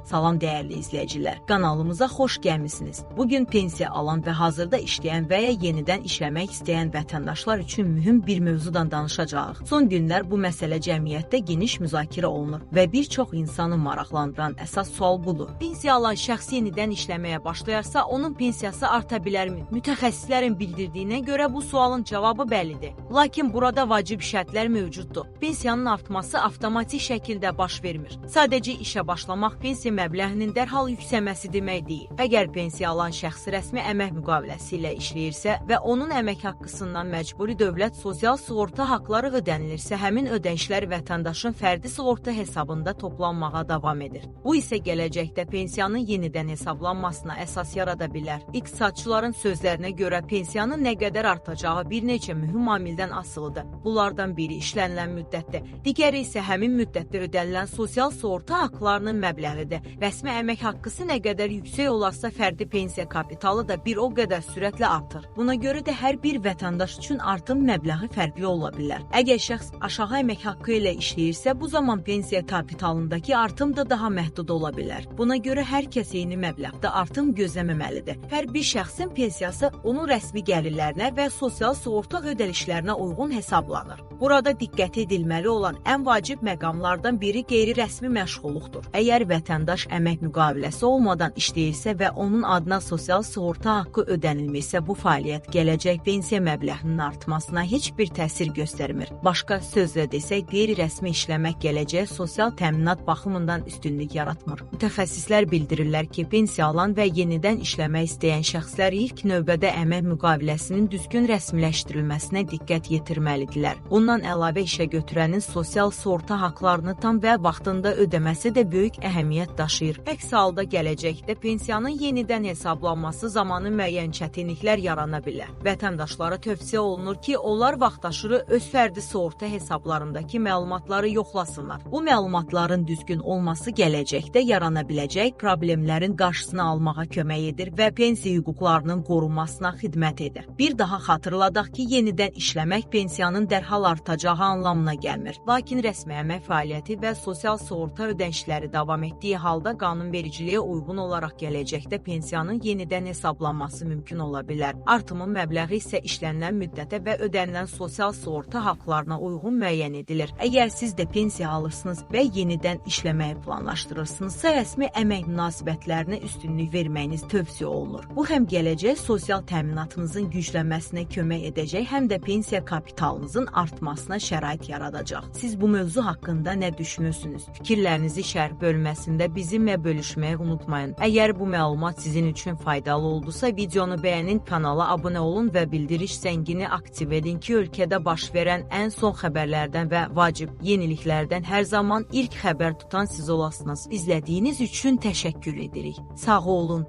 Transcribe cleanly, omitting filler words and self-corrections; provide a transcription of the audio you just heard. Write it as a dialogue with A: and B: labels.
A: Salam dəyərli izləyicilər, kanalımıza xoş gəlmisiniz. Bugün pensiya alan və hazırda işləyən və ya yenidən işləmək istəyən vətəndaşlar üçün mühüm bir mövzudan danışacağıq. Son günlər bu məsələ cəmiyyətdə geniş müzakirə olunur və bir çox insanı maraqlandıran əsas sual budur. Pensiya alan şəxs yenidən işləməyə başlayarsa, onun pensiyası arta bilərmi? Mütəxəssislərin bildirdiyinə görə bu sualın cavabı bəlidir. Lakin burada vacib şərtlər mövcuddur. Pensiyanın artması avtomatik şəkildə baş vermir. Sadəcə işə başlamaq pensiya məbləğinin dərhal yüksəlməsi demək deyil. Əgər pensiya alan şəxs rəsmi əmək müqaviləsi ilə işləyirsə və onun əmək haqqısından məcburi dövlət sosial sığorta haqları ödənilirsə, həmin ödənişlər vətəndaşın fərdi sığorta hesabında toplanmağa davam edir. Bu isə gələcəkdə pensiyanın yenidən hesablanmasına əsas yarada bilər. İqtisadçıların sözlərinə görə pensiyanın nə qədər artacağı bir neçə mühüm amildən asılıdır. Bunlardan biri işlənilən müddətdir, digəri isə həmin müddətdə ödənilən sosial sığorta haqlarının məbləğidir. Rəsmi əmək haqqısı nə qədər yüksək olarsa, fərdi pensiya kapitalı da bir o qədər sürətlə artır. Buna görə də hər bir vətəndaş üçün artım məbləği fərqli ola bilər. Əgər şəxs aşağı əmək haqqı ilə işləyirsə, bu zaman pensiya kapitalındakı artım da daha məhdud ola bilər. Buna görə hər kəs eyni məbləğdə artım gözləməməlidir. Hər bir şəxsin pensiyası onun rəsmi gəlirlərinə və sosial sığorta ödənişlərinə uyğun hesablanır. Burada diqqət edilməli olan ən vacib məqamlardan biri qeyri-rəsmi məşğulluqdur. Əgər vətəndaş əmək müqaviləsi olmadan işləyirsə və onun adına sosial sığorta haqqı ödənilmirsə, bu fəaliyyət gələcək pensiya məbləğinin artmasına heç bir təsir göstərmir. Başqa sözlə desək, qeyri-rəsmi işləmək gələcəyə sosial təminat baxımından üstünlük yaratmır. Mütəxəssislər bildirirlər ki, pensiya alan və yenidən işləmək istəyən şəxslər ilk növbədə əmək müqaviləsinin düzgün rəsmiləşdirilməsinə diqqət yetirməlidirlər. Bundan əlavə işə götürənin sosial sığorta haqlarını tam və vaxtında ödəməsi də böyük əhəmiyyət daşıyır. Əks halda gələcəkdə pensiyanın yenidən hesablanması zamanı müəyyən çətinliklər yarana bilər. Vətəndaşlara tövsiyə olunur ki, onlar vaxtaşırı öz fərdi sığorta hesablarındakı məlumatları yoxlasınlar. Bu məlumatların düzgün olması gələcəkdə yarana biləcək problemlərin qarşısını almağa kömək edir və pensiya hüquqlarının qorunmasına xidmət edir. Bir daha xatırladaq ki, yenidən işləmək pensiyanın dərhal artacağı anlamına gəlmir. Lakin rəsmi əmək fəaliyyəti və sosial sığorta ödənişləri davam etdiyi halda qanunvericiliyə uyğun olaraq gələcəkdə pensiyanın yenidən hesablanması mümkün ola bilər. Artımın məbləği isə işlənilən müddətə və ödənilən sosial sığorta haqlarına uyğun müəyyən edilir. Əgər siz də pensiya alırsınız və yenidən işləməyi planlaşdırırsınızsa, rəsmi əmək münasibətlərinə üstünlük verməyiniz tövsiyə olunur. Bu həm gələcək sosial təminatınızın güclənməsinə kömək edəcək, həm də pensiya kapitalınızın artmasına şərait yaradacaq. Siz bu mövzu haqqında nə düşünürsünüz? Fikirlərinizi şərh bölməsində bizimlə bölüşməyi unutmayın. Əgər bu məlumat sizin üçün faydalı oldusa, videonu bəyənin, kanala abunə olun və bildiriş zəngini aktiv edin ki, ölkədə baş verən ən son xəbərlərdən və vacib yeniliklərdən hər zaman ilk xəbər tutan siz olasınız. İzlədiyiniz üçün təşəkkür edirik. Sağ olun.